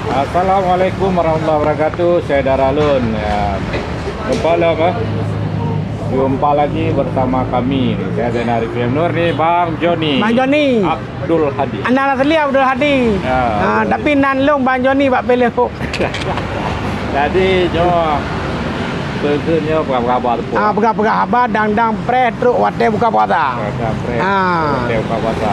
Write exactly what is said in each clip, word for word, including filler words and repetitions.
Assalamualaikum warahmatullahi wabarakatuh, syedara lôn. Ya. Jumpa lagi, eh. Jumpa lagi bersama kami. Saya Zainal Arifin Nur ni, Bang Joni. Bang Joni. Abdul Hadi. Nan asli Abdul Hadi. Ya. Ah, tapi nan lôn Bang Joni bak Peleho. Jadi, nyoe, peugah nyoe peugah-peugah haba teupeu. Ah, peugah-peugah haba, dang-dang preh trok watèe buka puasa. Dang-dang preh, ah, watèe buka puasa.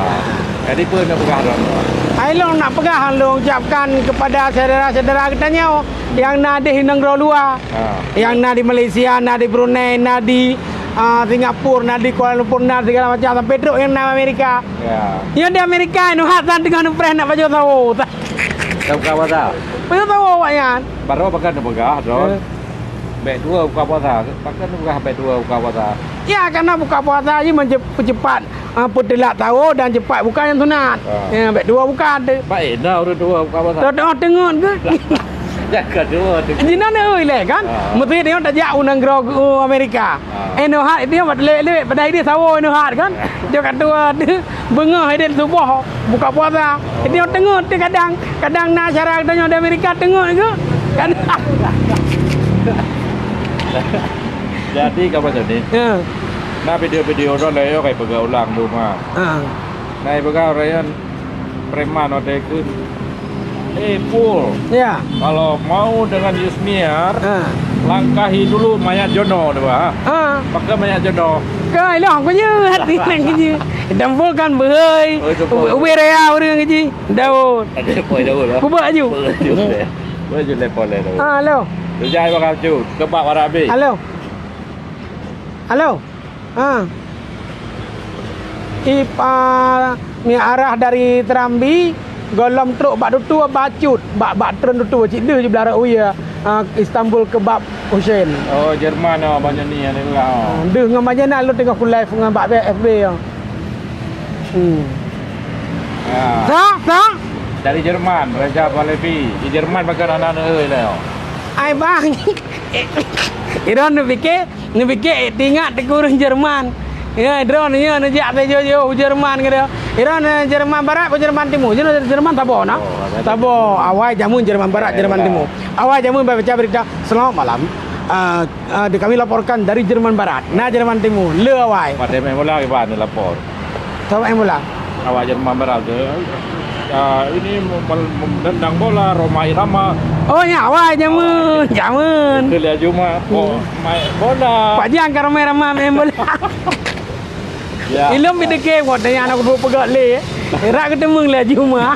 Jadi, peue neupeugah droeneuh? Hai lôn nak peugah, lôn ucapkan kepada syedara-syedara geutanyoe nyang na di nanggroe luwa. Ah. Nyang na di Malaysia, na di Brunei, na di, ah, Singapura, na di Kuala Lumpur, na segala macam, sampai trok nyang na Amerika. Ya. Nyoe di Amerika, nyoe hat tan teungoh neupreh nak pajoh sawo. Buka puasa. Pajoh sawo awaknyan. Baroe pakon neupeugah, Don. Eh. Bèk dua buka puasa. Pakon neupeugah bèk dua buka puasa. Ya, karena buka puasa jih meucep-, peucepat, ah, peuteulat sawo dan cepat buka nyang sunat. Ah. Ya, bèk dua buka tu. Baik, dah ureueng dua buka puasa. Teungoh teungeut ke? Nyang kedua tu. Jihnyan oi lé kan? Ah. Meusti dia tajak u nanggroe, u Amerika. Ah. Eh, nyoe hat, dia buat lewat-lewat, padahai dia sawo nyoe hat kan? Dia kat tua tu, beungoh dia suboh buka puasa. Dia teungeut tu kadang, kadang na acara geutanyoe di Amerika teungeut ke? Kadang. Jadi, ka macam ni. Ya. Na video-video tu lah, yo, kai peugah ulang dulu, ha. Ha. Na peugah orang preman watèe kheun, "Eh, Pul, ya, kalau mau dengan Yusniar, ah, langkahi dulu mayat Jono," tu, ha. Ah. Pakon mayat Jono? Kai lah, aku je hati nang je. Dempul kan beuhai. Oh, itu pun. Ubé raya ureueng je. Daun. Ada pun daun lah. Kubak aju. Pun aju deh. Pun aju level deh. Ah, halo. Tu jai bakal cut. Kebak warah habis. Halo. Halo. Ha. Ip, ah, mi arah dari Serambi, gohlom trok bak dutu bacut, bak, bak treun dutu, cit deuh jiblah rot uya, ah, Istanbul Kebab Hussein. Oh, Jerman, oh, Bang Joni, ada juga, oh. Ah, deuh ngon Bang Joni, lôn teungoh ku live ngon bak F B, oh. Hmm. Ya. Sa, sa? Dari Jerman, Reza Pahlavi. Di Jerman pakon aneuk-aneuk, eh, lah, oh. Ai, Bang. Iron neupiké, Neupiké, eh, teuingat teuk ureueng Jerman. Ya, droeneuh nyoe neujak sajoe-joe u Jerman keudroe. Droeneuh, eh, Jerman Barat, Jerman Timu. Droeneuh Jerman saboh na? Oh, ada. Saboh. Awai jameun Jerman Barat, eh, Jerman Timu. Awai jameun baca berita, "Selamat malam. Ah, ah, kami laporkan dari Jerman Barat." Na Jerman Timu. Le awai. Pada main bola, kiban lapor. Tahu main bola? Awak Jerman Barat tu, ah, ini mel-, mel-, menendang bola, Rhoma Irama. Oh, nyan awai jameun, jameun. Itu dia cuma, oh, main bola. Pak Jiang ka ramai-ramai main bola. Ya. Ilom bideke, buat tanya anak dua peugah le. Erak ketemu le cuma.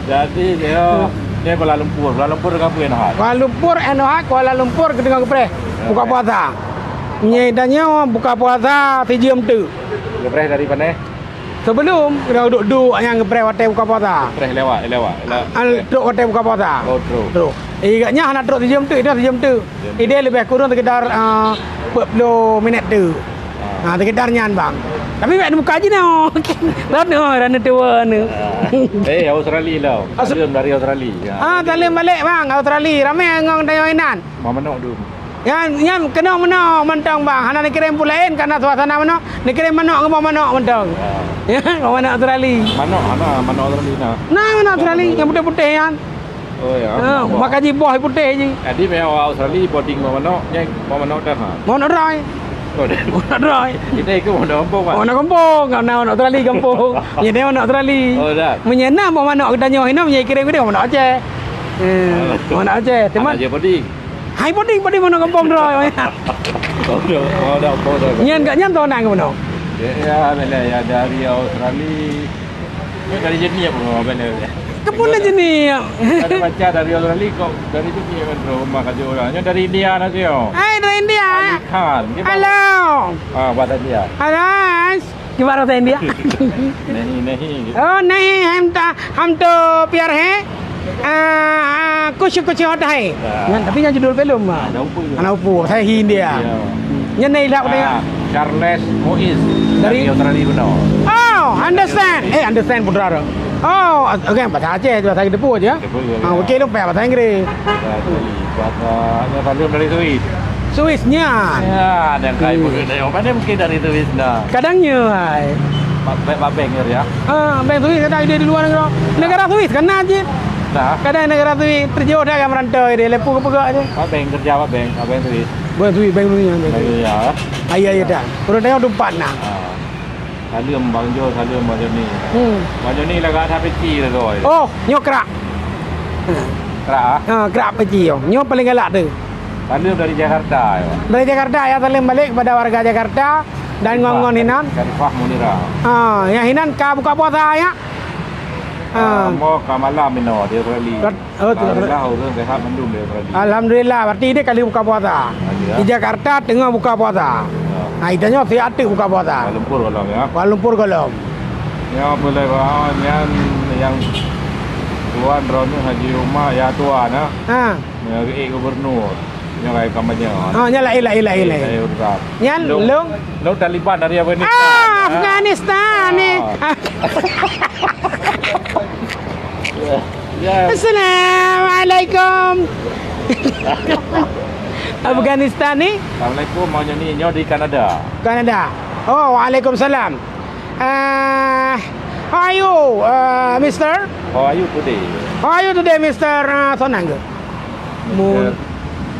Jadi, dia, dia Kuala Lumpur. Kuala Lumpur dengan apa yang nak? Kuala Lumpur, eh, nak, Kuala Lumpur keudroe geupreh. Ya. Buka puasa. Nyoe tanyoe buka puasa sijeuem teuk. Geupreh dari pane? Sebelum, kena duek-duek nyang geupreh watèe buka puasa. Preh lewat, lewat, lewat. Ah, trok watèe buka puasa. Oh, trok. Trok. Eh, agaknya hana trok sijeuem teuk, dia sijeuem teuk. Sijeuem teuk. Idéh leubeh kurang sekedar, ah, empat puluh minit teuk. Ah. Ah, sekedar nyan, Bang. Tapi bèk buka jinoe. Rana, rana tua ni. Ah. Eh, Australia lah. Aus- Salam dari Australia. Ya. Ah, salam balik, Bang. Australia. Ramai ngon tanyoe inan. Mau manok dulu. Nyan, nyan keunoe manok mantong, Bang. Hana neukirém peue laén, karena suasana manok, neukirém manok ngon manok mantong. Ya. Ya, ngon manok Australia. Manok, hana manok Australia na. Nah, manok Australia nyang putéh-putéh nyan. Oh, ya. Ha, manok. Makan jih boh putéh jih. Jadi, meuh Australia boding manok, nyan manok dah, ha. Manok droe. Oh, dah. Manok droe. Kita ikut manok kampung, Pak. Manok kampung, kau nak manok Australia kampung. Nyan manok Australia. Oh, dah. Meunyo na boh manok geutanyoe, inoe meunyo kirém geude manok Aceh. Eh, manok Aceh. Teuma aja boding. Hai, boding, boding manok kampung droe. Oh, dah, oh, dah, oh, dah. Nyan gak nyan tu anak keunoe. Ya, ya, bila ya dari Australia. Ni dari jenih apa, mana? Kepun dah jenih. Ada baca dari Australia kok dari jenih kan rumah kerja orang. Ni dari India nanti, oh. Hai, dari India. Ali Khan. Halo. Ah, bahasa India. Halo. Gimana bahasa India? नहीं, नहीं. Oh, नहीं, हम तो, हम तो प्यार है। Ah, ah, कुछ, कुछ होता है. Ah. Nyan, tapi nyan judul filem, ah. Anak Upu. Anak Upu, saya Hindia. Iya. Nyan na ilak. Ah, Charles Muiz. Dari? Dari Australia keunoe. Oh, understand. Eh, understand putra tu. Oh, oke, bahasa Aceh, bahasa Depu aja. Depu, ya. Ah, oke, lu payah bahasa Inggris. Bahasa, bahasa, hanya dari Swiss. Swiss nyan. Ya, ada yang kai mungkin dari, mana mungkin dari Swiss dah. Kadang nyoe hai. Ba-, ba-, ba-, bank ya. Ah, bank Swiss kadang ide di luar negara. Negara Swiss kan na je. Nah. Kadang negara tu terjauh dah kan merantau dia, lepu ke pegak dia. Abang kerja apa, Bang? Abang tu. Bukan tu, Bang tu. Bang tu, ya. Ayah, ya dah. Urang tengok tempat nah. Ah. Saleuem Bang Jo, saleuem Bang Joni. Hmm. Bang Joni lagak that peci lah tu. Oh, nyoe krak. Krak, ah? Ha, krak peci yo. Nyoe paling galak tu. Saleuem dari Jakarta, ya. Dari Jakarta, ya, saleuem balik kepada warga Jakarta dan ngon-ngon hinan. Sharifah Munira. Ha, nyang hinan ka buka puasa, ya. Ha. Ah, mo ka malam inoe di Australia. Kat-, oh, tu. Alhamdulillah, ureueng sehat mandum di Australia. Alhamdulillah, berarti dia kali buka puasa. Alhamdulillah. Di Jakarta tengah buka puasa. Ya. Ha, itanyoe siat teuk buka puasa. Kuala Lumpur gohlom, ya. Kuala Lumpur gohlom. Nyoe boleh ba, nyan nyang tuan droeneuh Haji Umar, ya tuan, ha. Ha. Nyoe gubernur. Nyoe kai kampanye. Ha, nyan laén, laén, laén, laén. Saya urusan. Nyan long, long, long Taliban dari Afghanistan. Ah, Afghanistan ni. Ah. Ya. Assalamualaikum. Afghanistan ni? Assalamualaikum, maunya ni nyoe di Kanada. Kanada. Oh, waalaikumsalam. Ah, how are you, uh, mister? How are you today? How are you today, mister, uh, Sonang ke? Mun-, Mister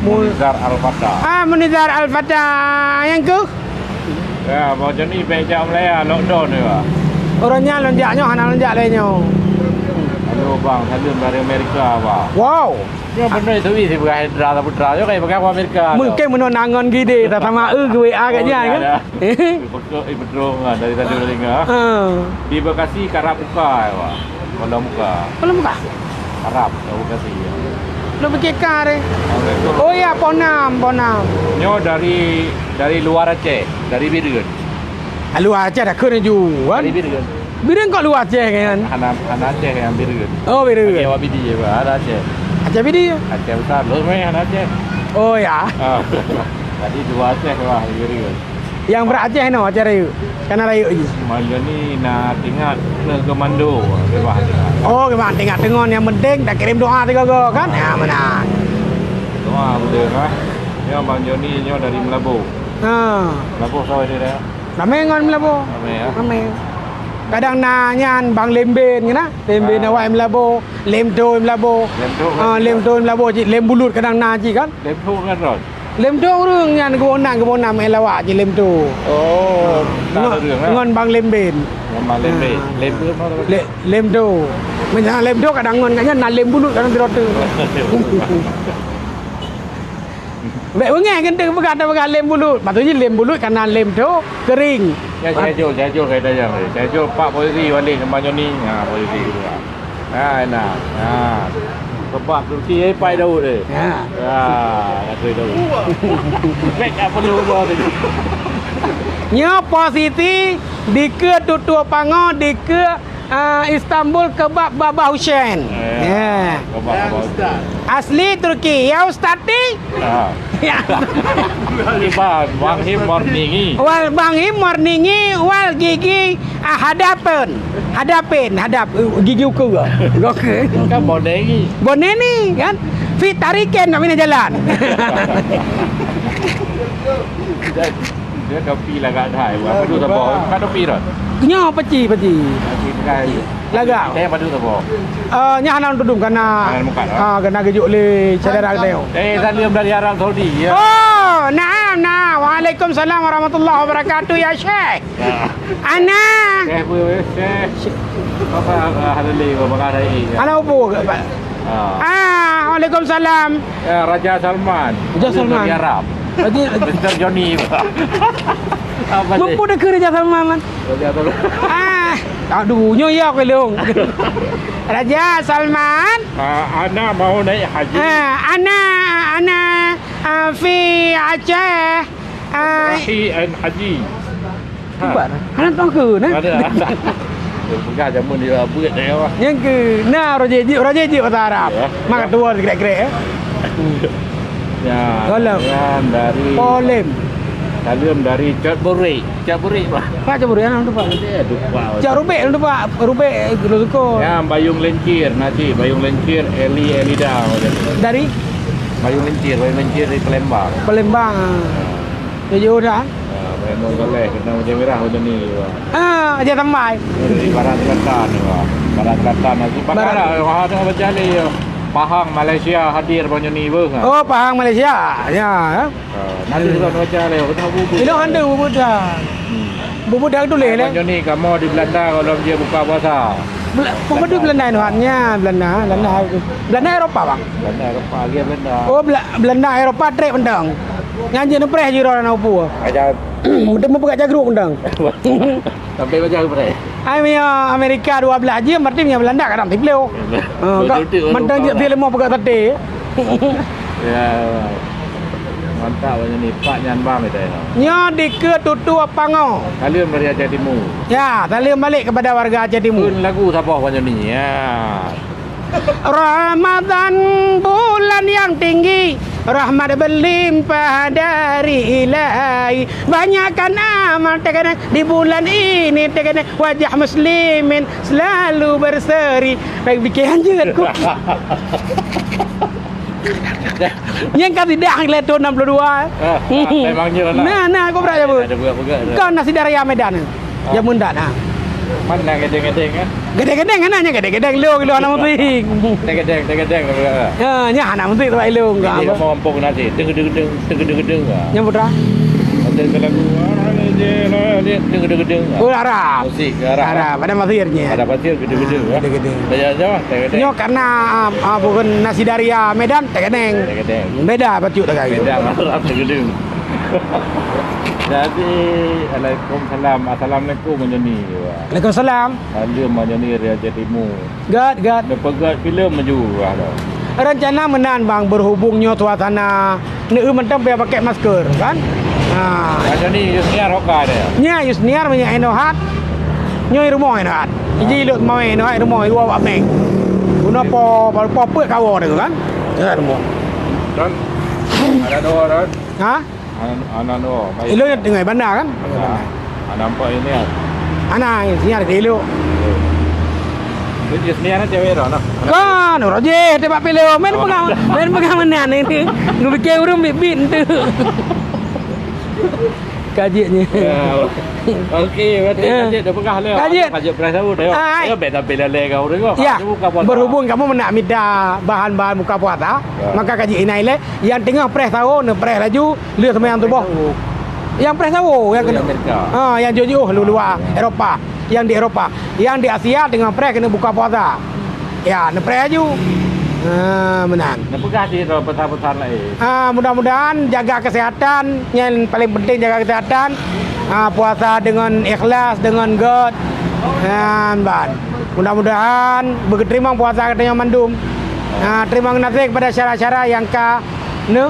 Mun-, Munizar Al-Fatah. Ah, Munizar Al-Fatah. Nyang keuh? Ya, bawa Johnny baik jak Malaya, lockdown ni, Pak. Ureueng nyan lôn jak nyoe, hana lôn jak lé nyoe. Halo, Bang. Saleuem dari Amerika, Bang. Wow. Nyoe beunoi tui si peugah Hendra Saputra. Nyoe kai peugah Amerika. Mungkin meunoe na ngon gide, ta sama eu geuwe a kat nyan, kan? Oh, ya, ya. Betul, eh, betul, ah, dari tadi udah dengar. Ah. Di Bekasi karap buka, ya, Pak. Kalau buka. Kalau buka? Karap, kalau Bekasi, ya. Lu pikir kar, eh? Assalamualaikum. Oh, ya, Ponam, Ponam. Nyoe dari, dari luar Aceh, dari Bireuen. Ah, luar Aceh dah kena jual. Dari Bireuen. Bireuen kok luar Aceh, kan? Hana, hana Aceh yang Bireuen. Oh, Bireuen. Aceh Wabidi je, Pak. Ada Aceh. Aceh Bidi, ya? Aceh besar. Lu main hana Aceh. Oh, ya. Ah. Tadi dua Aceh, Pak, Bireuen. Nyang brat Aceh nyoe, Aceh Rayeuk. Kana Rayeuk jih. Malam ni na teuingat keu komando, bebas teuingat. Oh, bebas teuingat. Teungoh nyang penting, takirim doa sigoe-goe, kan? Ya, meunan. Doa beutôi, kan? Nyoe Bang Joni, nyoe dari Meulaboh. Ha. Meulaboh sawa dia, dah? Ramé ngon Meulaboh. Ramé, ya? Ramé. Kadang na nyan Bang Lemben, kan? Lemben awai Meulaboh, Lemto Meulaboh. Lemto, kan? Ah, Lemto Meulaboh cit, Lem Bulut kadang na cit, kan? Lemto, kan, Ron? Lemto ureueng nyan geuboh nan, geuboh nan meu'en lawak jih Lemto. Oh, ngon, ngon Bang Lemben. Ngon Bang Lemben. Ha. Lemben apa? Le-, Lemto. Meunyo Lemto kadang ngon kat nyan, na Lem Bulut kadang di rote. Bèk beungèh keuneuk peugah, tapeugah Lem Bulut. Patut jih Lem Bulut kana Lemto keuring. Ya, Jajul, Jajul kai tanyong. Jajul pak posisi Walid sama Joni. Ha, posisi kedua. Ha, enak. Ha. Sebab Turki, eh, pai Daud, eh. Ya. Ya, kata Daud. Baik, tak perlu ubah tu. Nyoe posisi dikeue tutoe pango, dikeue, ah, Istanbul keubab Baba Hussein. Ya. Ya. Kebab Baba Hussein. Asli Turki. Ya, Ustaz Ti? Ah. Ya. Iban, Bang Him morningi. Wal Bang Him morningi, wal gigi, ah, hadapen. Hadapen, hadap, eh, gigi ukeue. Oke. Kan bonengi. Boneni, kan? Fit tariken nak mina jalan. Dia, dia topi lagak dah, eh. Apa tu sabar? Kan topi dah. Nyoe peci, peci. Topi pekai. Lagak. Saya padu tabo. Ah, nyan hana tudum kana. Hana muka, ah, kana geujok lé syedara geutanyoe. Eh, saleuem dari Arab Saudi, ya. Oh, naam, naam. Waalaikumsalam warahmatullahi wabarakatuh, ya Syekh. Ya. Ana. Syekh, bu, Syekh. Apa, ah, hana lé, apa, hana lé, ya. Hana ubu, Pak. Ah. Ah, waalaikumsalam. Ya, Raja Salman. Raja Salman. Dari Arab. Raja, Raja. Mister Johnny. Apa ni? Mupu dah ke Raja Salman, man? Raja Salman. Ah, aduh, nyoe ya ke long. Raja Salman. Ah, ana mau naik haji. Ah, ana, ana, ah, fi Aceh. Ah, Rahi and Haji. Ha. Cuba dah. Hana tuan ke, nah? Ada. Dia peugah jameun dia buet dah, ya, wah. Nyang ke, nah, Raja Ejip, Raja Ejip bahasa Arab. Ya. Maka tua sekrek-krek, eh. Ya. Golem. Yan dari Polem. Saleuem dari Cot Burik. Cot Burik, bah. Pak Cot Burik, anak tu, Pak. Dia tu, Pak. Cot Rubek tu, Pak. Rubek, eh, Guru Suko. Ya, Bayung Lencir, nasi Bayung Lencir, Eli, Elida, macam tu. Dari? Bayung Lencir, Bayung Lencir dari Palembang. Palembang, ah. Ya. Jauh dah. Ya. Raymond Saleh, keunan Bajèe Mirah, Banyuwangi, wah. Ah, Bajèe Tambai. Dari Barat Selatan, wah. Barat Selatan, Aceh Barat. Barat. Wah, tengok baca ni, ya. Pahang, Malaysia, hadir Banyuwangi, beuh, ah. Oh, Pahang, Malaysia. Ya, ya. Ah, nanti sudah baca ni, kena bubu. Ini ada bubu dah. Hmm. Bubu dah tulis, leh. Banyuwangi, kamoe di Belanda, kalau dia buka puasa. Bela-, bubu di Belanda, Belanda, Belanda, Belanda Eropa, bang. Belanda Eropa, lagi Belanda. Oh, Bela-, Belanda Eropa, trek bentang. Nyan jeuet neupreh jih droe na upu. Aja. Meuteumé peugah jagruk undang. Sampai baca neupreh. Ai, meunyoe Amerika dua belas jeuem, berarti meunyoe Belanda kadang tiga puluh. Ha, betul, betul, mantong betul. Jeuet lima peugah sate. Ya. Mantap banyak ni. Pak nyan bang kita ya. Nyoe dikeue tutoe pango. Saleuem dari Aceh Timu. Ya, saleuem balik kepada warga Aceh Timu. Pun lagu saboh banyak ni. Ya. Ramadan bulan yang tinggi, rahmat berlimpah dari Ilahi. Banyakkan amal terkadang di bulan ini, terkadang wajah muslimin selalu berseri. Baik, bikin anjing aku. Nyang ka sidak lé thôn enam puluh dua. Ah, memang nyoe lah. Nah, nah, aku berat ya, Bu. Ada peugah-peugah dah. Kau nasi dari Medan. Ah. Jameun dak, nah. Mana gedeng-gedeng, eh? Gedeng-gedeng, kan, hanya gedeng-gedeng, lo, lo, anak musik. Gedeng-gedeng, gedeng-gedeng, lo, lo. Ya, nya anak musik tu, lo, enggak apa. Mau ompong nasi, deng, deng, deng, deng, deng, deng, ah. Nyang putra? Ada ke lagu, ah, dia, dia, deng, deng, deng, deng, ah. Oh, Arab. Musik Arab. Arab, ada pasirnya. Ada pasir, gedeng-gedeng, ah. Gedeng-gedeng. Banyak aja, lah, gedeng-gedeng. Nyo karena, ah, ah, bukan nasi dari, ah, Medan, gedeng-gedeng. Gedeng-gedeng. Beda, bacut dah, gitu. Beda, Arab, gedeng-gedeng. Jadi, alaikum salam. Assalamualaikum, Bang Joni. Waalaikumsalam. Saleuem, Bang Joni, dari Aceh Timu. Gèt, gèt. Neupeugèt filem laju, ah, dah. Rencana meunan, Bang, berhubung nyoe suasana neueu mantong payah pakai masker, kan? Ha. Bang Joni, Yusniar hoka dia. Nya, Yusniar meunyo inoe hat. Nyoe rumoh inoe hat. Iji lôn mawé inoe hat rumoh, iwa wak meng. Guna po, po, po peuet kawo dia, kan? Ya, rumoh. Dan ada dua orang. Ha? An-, anak dua, baik. Ilôn nyoe tinggai banda kan? Banda. Anak empat ini kan? Anak ini sinyal ke ilok. Itu dia sendiri anak cewek dah, nah. Kan, orang je tempat pilih. Main pegang, main pegang mana ni? Gue fikir urang bit-bit tu. Kajiknya. Ya. Okey, berarti kajik dah pegang lah. Kajik. Kajik perai sahur dah. Ai. Ya, beda-beda lagi kau tengok. Ya. Berhubung kamu nak minta bahan-bahan buka puasa, ya, maka kajik inai le. Yang tengah preh sahur, ne preh laju. Lheueh seumayang suboh. Nyang preh sawo, nyang keunoe. Amerika. Ha, nyang jiôh-jiôh luwa-luwa Eropa, nyang di Eropa. Nyang di Asia teungoh preh keuneuk buka puasa. Ya, neupreh laju. Ha, meunan. Neupeugah cit droe pesan-pesan laén. Ha, mudah-mudahan jaga kesehatan, nyang paling penting jaga kesehatan. Ha, puasa dengan ikhlas, dengan gèt. Ha, ban. Mudah-mudahan beuteurimong puasa geutanyoe mandum. Ha, terima kasih kepada syedara-syedara nyang ka ne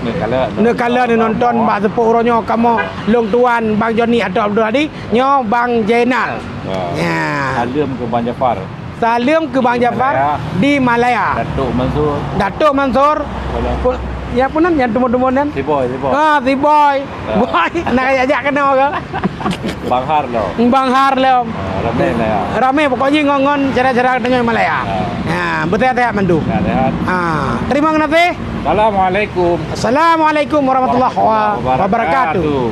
Neukalon, neukalon, neunonton bak seupôt uroe nyoe kamoe lôn tuan Bang Joni atau Abdul Hadi, nyoe Bang Jainal. Ya. Ya. Saleuem keu Bang Jafar. Saleuem keu Bang Jafar di Malaya. Datuk Mansur. Datuk Mansur. Pu-, ya, pun nan, nyang teumon-teumon nan? Si Boy, si Boy. Ah, si Boy. Ya. Boy, nak ajak keunoe ke? Bang Har lom. Bang Har lom. Ah, ramé lah ya. Ramé pokok jih ngon, ngon syedara-syedara geutanyoe Malaya. Ya. Ya, beuthat-that mandum. Sehat-sehat. Ah, terima kasih. Assalamualaikum. Assalamualaikum warahmatullahi wabarakatuh.